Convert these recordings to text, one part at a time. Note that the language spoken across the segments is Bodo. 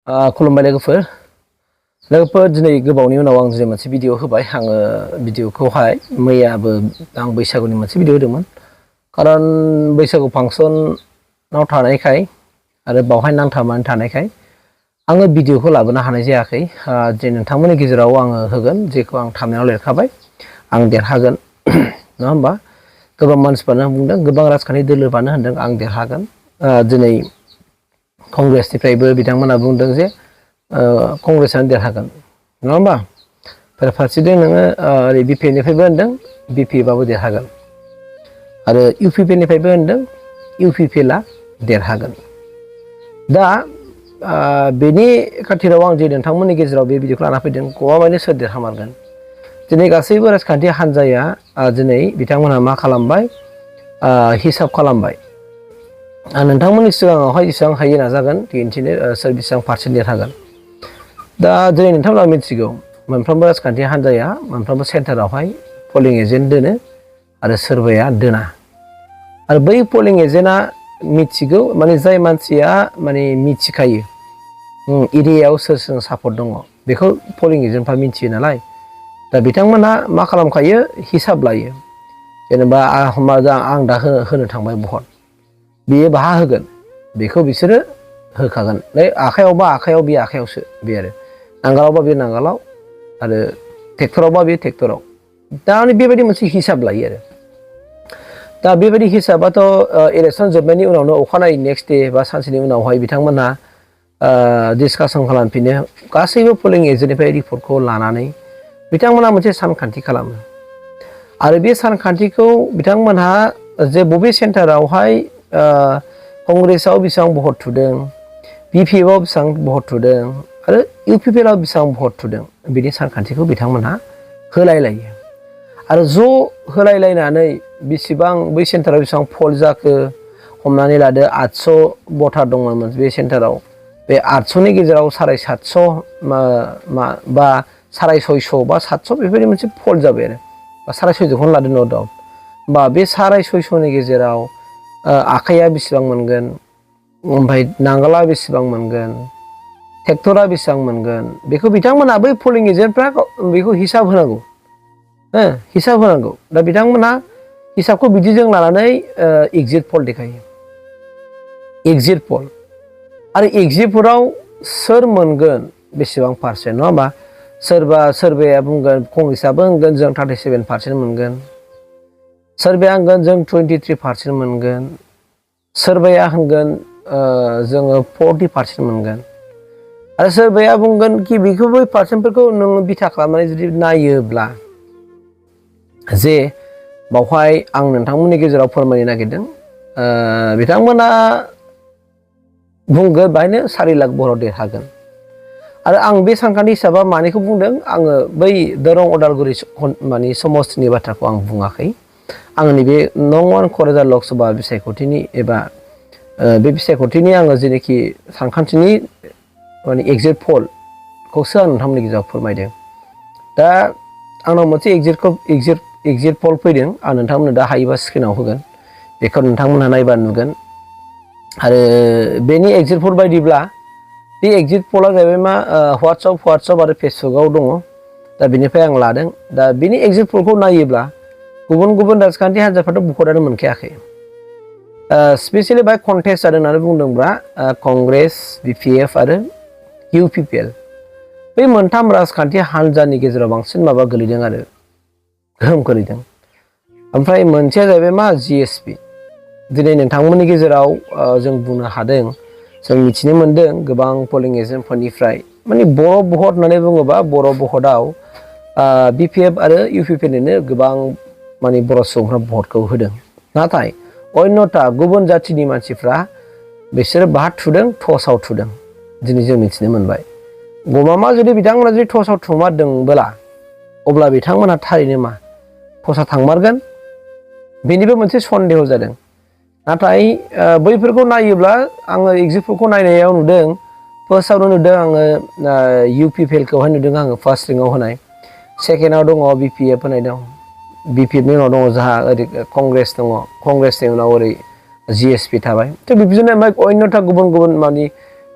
खुलुमबाय लोगोफोर दिनै गोबावनि उनाव आं दिनै मोनसे भिडिअ होबाय आङो भिडिअखौहाय मैयाबो आं बैसागुनि मोनसे भिडिअ होदोंमोन खारन बैसागु फांसनाव थानायखाय आरो बावहाय नांथाबनानै थानायखाय आङो भिडिअखौ लाबोनो हानाय जायाखै जे नोंथांमोननि गेजेराव आङो होगोन जेखौ आं थामनेलाव लिरखाबाय आं देरहागोन नङा होमबा गोबां मानसिफोरानो बुंदों गोबां राजखान्थि दोलोफ्रानो होनदों आं देरहागोन दिनै कंग्रेसनिफ्रायबो बिथांमोना बुंदों जे कंग्रेसआनो देरहागोन नङा होमबा फारसेथिं नोङो ओरै बिपिएफनिफ्रायबो होनदों बिपिएफआबो देरहागोन आरो इउपिपिएलनिफ्रायबो होनदों इउपिपिएलआ देरहागोन दा बेनि खाथिराव आं जे नोंथांमोननि गेजेराव बे भिडिअखौ लाना फैदों गवाबायनो सोर देरहामारगोन दिनै गासैबो राजखान्थि हान्जाया दिनै बिथांमोनहा मा खालामबाय हिसाब खालामबाय नोंथांमोननि सिगाङावहाय जेसेबां हायो नाजागोन दिन्थिनो सोर बेसेबां पार्सेन्ट देरहागोन दा दिनै नोंथांमोना मिथिगौ मोनफ्रोमबो राजखान्थि हान्जाया मोनफ्रोमबो सेन्टारावहाय पलिं एजेन्ट दोनो आरो सोरबाया दोना आरो बै पलिं एजेन्टआ मिथिगौ माने जाय मानसिया माने मिथिखायो एरियायाव सोर सोर सापर्ट दङ बेखौ पलिं एजेन्टफ्रा मिथियो नालाय दा बिथांमोनहा मा खालामखायो हिसाब लायो जेनेबा आं दा होनो थांबाय भट बेयो बाहा होगोन बेखौ बिसोरो होखागोन आखायावबा आखायाव बे आखायावसो बे आरो नांगालावबा बे नांगालाव आरो ट्रेक्टरावबा बे ट्रेक्टराव दा बेबायदि मोनसे हिसाब लायो आरो दा बेबायदि हिसाबाथ' इलेक्सन जोबनायनि उनावनो अखानायै नेक्स्ट दे बा सानसेनि उनावहाय बिथांमोनहा डिसकासन खालामफिनो गासैबो पलिं एजेन्टनिफ्राय रिपर्टखौ लानानै बिथांमोनहा मोनसे सानखान्थि खालामो आरो बे सानखान्थिखौ बिथांमोनहा जे बबे सेन्टारावहाय कंग्रेसआव बेसेबां भट थुदों बिपिएफआव बेसेबां भट थुदों आरो इउपिपिएलआव बेसेबां भट थुदों बिनि सानखान्थिखौ बिथांमोनहा होलायलायो आरो ज' होलायलायनानै बेसेबां बै सेन्टाराव बेसेबां फल जाखो हमनानै लादो 800 भटार दंमोन बे सेन्टाराव बे 800नि गेजेराव 750 बा 650 बा 700 बेफोरबायदि मोनसे फल जाबाय आरो बा 650खौनो लादो न' डाउट बा बे 650नि गेजेराव आखाइया बेसेबां मोनगोन ओमफ्राय नांगाला बेसेबां मोनगोन ट्रेक्टरा बेसेबां मोनगोन बेखौ बिथांमोना बै पलिं एजेन्टफ्रा बेखौ हिसाब होनांगौ हिसाब होनांगौ दा बिथांमोना हिसाबखौ बिदिजों लानानै एग्जिट पल देखायो एग्जिट पल आरो एग्जिट पलाव सोर मोनगोन बेसेबां पार्सेन्ट नङा होमबा सोरबाया बुंगोन कंग्रेसआबो होनगोन जों 37% मोनगोन सोरबाया होनगोन जों 23% मोनगोन सोरबाया होनगोन जोङो 40% मोनगोन आरो सोरबाया बुंगोन कि बेखौ बै पार्सेन्टफोरखौ नोङो बिथा खालामनानै जुदि नायोब्ला जे बावहाय आं नोंथांमोननि गेजेराव फोरमायनो नागिरदों बिथांमोना बुंगोन बाहायनो 4 लाख भटआव देरहागोन आरो आं बे सानखान्थि हिसाबा मानिखौ बुंदों आङो बै दरं अदालगुरि माने समस्तिनि बाथ्राखौ आं बुङाखै आङो नैबे नं 1 क'क्राझार लकसभा बिसायख'थिनि एबा बे बिसायख'थिनि आङो जेनोखि सानखान्थिनि माने एग्जिट पलखौसो आं नोंथांमोननि गेजेराव फोरमायदों दा आंनाव मोनसे एग्जिट पल फैदों आं नोंथांमोननो दा हायोबा स्क्रिनाव होगोन बेखौ नोंथांमोनहा नायबा नुगोन आरो बेनि एग्जिट पल बायदिब्ला बे एग्जिट पला जाहैबाय मा वाट्सआप आरो फेसबुकआव दङ दा बेनिफ्राय आं लादों दा बेनि एग्जिट पलखौ नायोब्ला गुबुन राजखान्थि हान्जाफ्राथ' भटआनो मोनखायाखै स्पेसियेलि बाय कन्टेस्ट जादों होननानै बुंदोंब्ला कंग्रेस बिपिएफ आरो इउपिपिएल बे मोनथाम राजखान्थि हान्जानि गेजेराव बांसिन माबा गोलैदों आरो गोहोम गोलैदों ओमफ्राय मोनसेया जाहैबाय मा जिएसपि दिनै नोंथांमोननि गेजेराव जों बुंनो हादों जों मिथिनो मोन्दों गोबां पलिं एजेन्टफोरनिफ्राय माने बर' भट होननानै बुङोबा बर' भटआव बिपिएफ आरो इउपिपिएलनो गोबां माने बर' सुबुंफ्रा भटखौ होदों नाथाय अन्यथा गुबुन जाथिनि मानसिफ्रा बिसोरो बाहा थुदों टसआव थुदों दिनै जों मिथिनो मोनबाय गमामा जुदि बिथांमोना जुदि टसआव थुमारदोंबोला अब्ला बिथांमोनहा थारैनो मा टसआ थांमारगोन बेनिबो मोनसे सन्देह जादों नाथाय बैफोरखौ नायोब्ला आङो एग्जिट पलखौ नायनायाव नुदों फार्स्टआवनो नुदों आङो इउपिपिएलखौहाय नुदों आङो फार्स्ट रिंआव होनाय सेकेन्डआव दङ बिपिएफ होनाय दं बिपिएफनि उनाव दङ जोंहा ओरै कंग्रेस दङ कंग्रेसनि उनाव ओरै जिएसपि थाबाय थ' बिदिनो अन्यथा गुबुन माने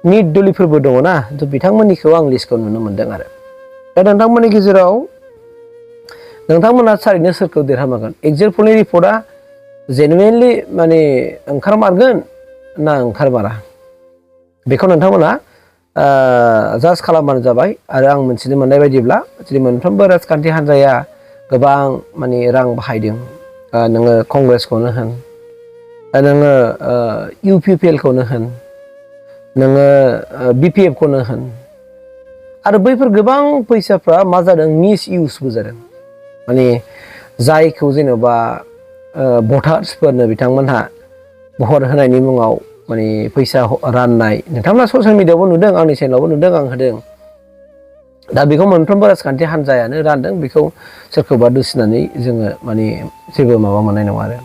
निर्दलिफोरबो दङ ना थ' बिथांमोननिखौ आं लिस्टखौ नुनो मोनदों आरो दा नोंथांमोननि गेजेराव नोंथांमोना थारैनो सोरखौ देरहामागोन एक्जिट पलनि रिपर्टआ जेनुइनलि माने ओंखारमारगोन ना ओंखारमारा बेखौ नोंथांमोना जाज खालामबानो जाबाय आरो आं मिथिनो मोननाय बायदिब्ला जेरै मोनफ्रोमबो राजखान्थि हान्जाया गोबां माने रां बाहायदों नोङो कंग्रेसखौनो होन नोङो UPPL खौनो होन नोङो BPF खौनो होन आरो बैफोर गोबां फैसाफ्रा मा जादों मिस इउसबो जादों माने जायखौ जेनेबा भटार्सफोरनो बिथांमोनहा भट होनायनि मुङाव माने फैसा राननाय नोंथांमोना ससियेल मिडियायावबो नुदों आंनि चेनेलावबो नुदों आं होदों दा बेखौ मोनफ्रोमबो राजखान्थि हान्जायानो रानदों बेखौ सोरखौबा दुसिनानै जोङो माने जेबो माबा मोननाय नङा आरो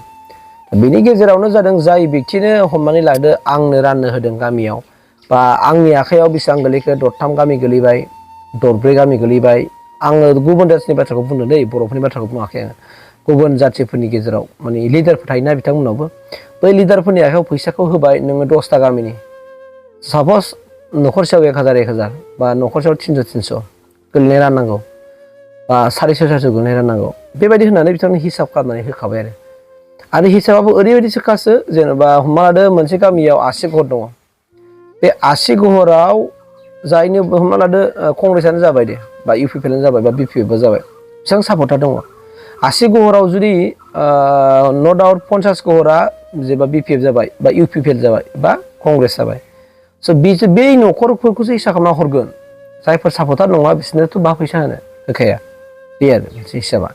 बेनि गेजेरावनो जादों जाय बेक्तिनो हमनानै लादो आंनो राननो होदों गामियाव बा आंनि आखायाव बेसेबां गोलैखो दरथाम गामि गोलैबाय दरब्रै गामि गोलैबाय आङो गुबुन जाथिनि बाथ्राखौ बुंदों दै बर'फोरनि बाथ्राखौ बुङाखै आङो गुबुन जाथिफोरनि गेजेराव माने लिडारफोर थायोना बिथांमोनावबो बै लिडारफोरनि आखायाव फैसाखौ होबाय नोङो 10टा गामिनि सापस न'खरसेयाव 1000 बा न'खरसेयाव 300 गोलैनाय राननांगौ बा 400 गोलैनाय राननांगौ बेबायदि होननानै बिथांनो हिसाब खालामनानै होखाबाय आरो हिसाबाबो ओरैबायदि सोखासो जेनेबा हमना लादो मोनसे गामियाव 80 घर दङ बे 80 घराव जायनो हमना लादो कंग्रेसआनो जाबाय दे बा UPPLआनो जाबाय बा BPF जाबाय बेसेबां सापर्टार दङ 80 घराव जुदि नो डाउट 50 घरा जेबा BPF जाबाय बा UPPL जाबाय बा कंग्रेस जाबाय स' बे न'खरफोरखौसो हिसाब खालामना हरगोन जायफोर सापर्टार नङा बिसोरनोथ' बा फैसा होनो होखाया बे आरो मोनसे हिसाबा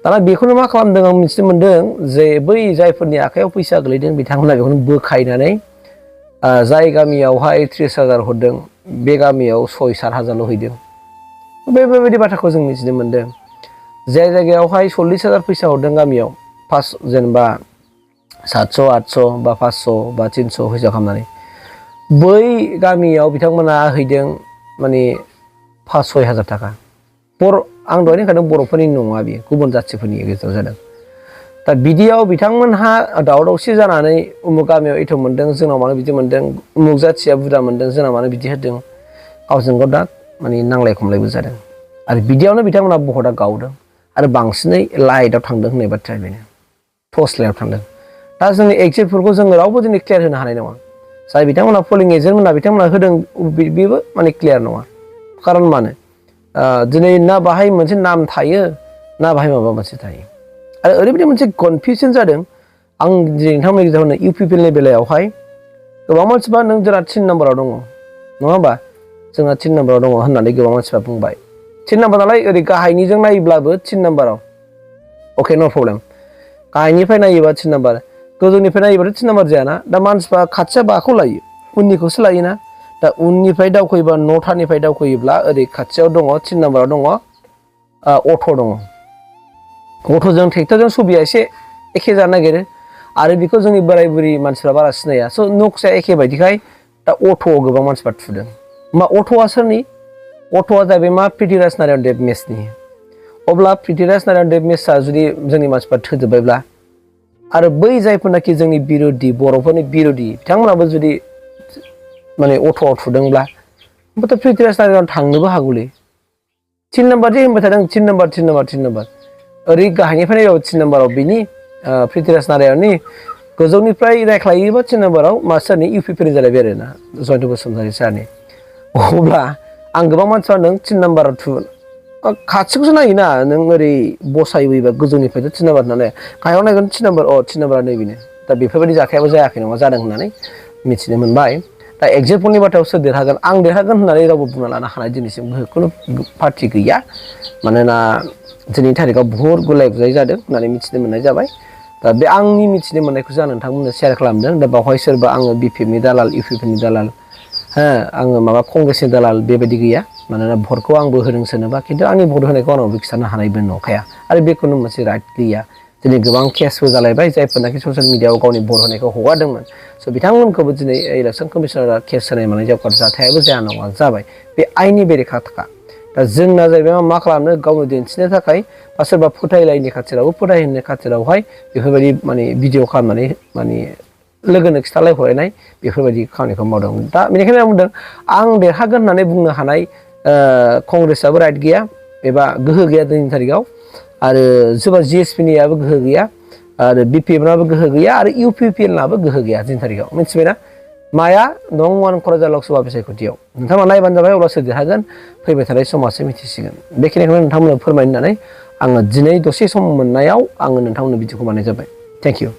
दाना बेखौनो मा खालामदों आं मिथिनो मोनदों जे बै जायफोरनि आखायाव फैसा गोलैदों बिथांमोना बेखौनो बोखायनानै जाय गामियावहाय 30,000 हरदों बे गामियाव 6-7 हाजारल' हैदों बेबायदि बाथ्राखौ जों मिथिनो मोनदों जाय जायगायावहाय 40,000 फैसा हरदों गामियाव फार्स्ट जेनेबा 700-800 बा 500 बा 300 फैसा खालामनानै बै गामियाव बिथांमोना हैदों माने 5-6 हाजार थाखा आं दहायनो होनखादों बर'फोरनि नङा बियो गुबुन जाथिफोरनि गेजेराव जादों दा बिदियाव बिथांमोनहा दावराव-दावसि जानानै उमुक गामियाव एथ' मोनदों जोंनाव मानो बिदि मोनदों उमुक जाथिया बुरजा मोनदों जोंनाव मानो बिदि होदों गावजों गाव दा माने नांलाय खमलायबो जादों आरो बिदियावनो बिथांमोना भटआ गावदों आरो बांसिनै लाइटआव थांदों होननाय बाथ्राया बेनो टर्च लाइटआव थांदों दा जोंनि एक्जिटफोरखौ जोङो रावबो दिनै क्लियार होनो हानाय नङा जाय बिथांमोना पलिं एजेन्टमोना बिथांमोना होदों बेबो माने क्लियार नङा खारन मानो दिनै ना बाहाय मोनसे नाम थायो ना बाहाय माबा मोनसे थायो आरो ओरैबायदि मोनसे कनफिउजन जादों आं दिनै नोंथांमोननि गेजेराव UPPLनि बेलायावहाय गोबां मानसिफ्रा नों जोंना 3 नाम्बाराव दङ नङा होमबा जोंना 3 नाम्बाराव दङ होननानै गोबां मानसिफ्रा बुंबाय 3 नाम्बार नालाय ओरै गाहायनिजों नायोब्लाबो 3 नाम्बाराव अके नो प्रब्लेम गाहायनिफ्राय नायोबा 3 नाम्बार गोजौनिफ्राय नायोबाथ' 3 नाम्बार जायाना दा मानसिफ्रा खाथिया बाखौ लायो उननिखौसो लायोना दा उननिफ्राय दावखोयोबा 9थानिफ्राय दावखोयोब्ला ओरै खाथियाव दङ 3 नाम्बाराव दङ अट' दङ अट'जों ट्रेक्टरजों सुबिया एसे एखे जानो नागिरो आरो बेखौ जोंनि बोराय बुरि मानसिफ्रा बारा सिनाया स' नक्साया एखे बायदिखाय दा अट'आव गोबां मानसिफ्रा थुदों मा अट'आ सोरनि अट'आ जाहैबाय मा पृथ्वीराज नारायण देबमेसनि अब्ला पृथ्वीराज नारायण देबमेसआ जुदि जोंनि मानसिफ्रा थोजोब्बायब्ला आरो बै जायफोरनाखि जोंनि बिर'धि बर'फोरनि बिर'धि बिथांमोनाबो जुदि माने अट'आव थुदोंब्ला होमबाथ' पृथ्वीराज नारायण थांनोबो हागौलै 3 नाम्बार जे होनबाय थादों 3 नाम्बार 3 नाम्बार 3 नाम्बार ओरै गाहायनिफ्राय नायोबा 3 नाम्बाराव बिनि पृथ्वीराज नारायणनि गोजौनिफ्राय रायख्लायोबा 3 नाम्बाराव मा सोरनि UPPLनि जालायबाय आरोना जयन्त बसुमतारी सारनि अब्ला आं गोबां मानसिफ्रा नों 3 नाम्बाराव खाथिखौसो नायोना नों ओरै बसायबोयोबा गोजौनिफ्रायथ' 3 नाम्बार नालाय गाहायाव नायगोन 3 नाम्बार 3 नाम्बारा नैबेनो दा बेफोरबायदि जाथायाबो जायाखै नङा जादों होननानै मिथिनो मोनबाय दा एक्जिट पलनि बाथ्रायाव सोर देरहागोन आं देरहागोन होननानै रावबो बुंना लानो हानाय दिनैसिम खुनु पार्टि गैया मानोना दिनैनि थारिखआव बुहुत गुलाय गुजाय जादों होननानै मिथिनो मोननाय जाबाय दा बे आंनि मिथिनो मोननायखौसो आं नोंथांमोननो शेयार खालामदों दा बावहाय सोरबा आङो BPFनि दालाल UPPLनि दालाल आङो माबा कंग्रेसनि दालाल बेबायदि गैया मानोना भटखौ आंबो होदों सोरनोबा खिन्थु आंनि भट होनायखौ आंनावबो खिन्थानो हानायबो नंखाया आरो बेखौनो मोनसे राइट गैया दिनै गोबां केसबो जालायबाय जायफोरनाखि ससियेल मिडियाआव गावनि भट होनायखौ हगारदोंमोन स' बिथांमोनखौबो दिनै इलेक्सन कमिसनारा केस होनाय मानाय जाथायाबो जाया नङा जाबाय बे आइननि बेरेखाथार दा जोंना जाहैबाय मा खालामनो गावनो दिन्थिनो थाखाय बा सोरबा फोथायलायनि खाथिरावबो फोथायहोनो खाथिरावहाय बेफोरबायदि माने भिडिअ खालामनानै माने लोगोनो खिथालायहरनाय बेफोरबायदि खामानिखौ मावदों दा बेनिखायनो आं बुंदों आं देरहागोन होननानै बुंनो हानाय कंग्रेसआबो राइट गैया एबा गोहो गैया दिनैनि थारिखआव आरो सोरबा जिएसपि नियाबो गोहो गैया आरो बिपिएफ नाबो गोहो गैया आरो इउपिपिएल नाबो गोहो गैया दिनैनि थारिखआव मिथिबायना माया नं 1 क'क्राझार लकसभा बिसायख'थियाव नोंथांमोना नायबानो जाबाय अब्ला सोर देरहागोन फैबाय थानाय समासो मिथिसिगोन बेखिनिखौनो नोंथांमोननो फोरमायनो होननानै आङो दिनै दसे सम मोननायाव आङो नोंथांमोननो भिडिअखौ बानायनाय जाबाय थेंक इउ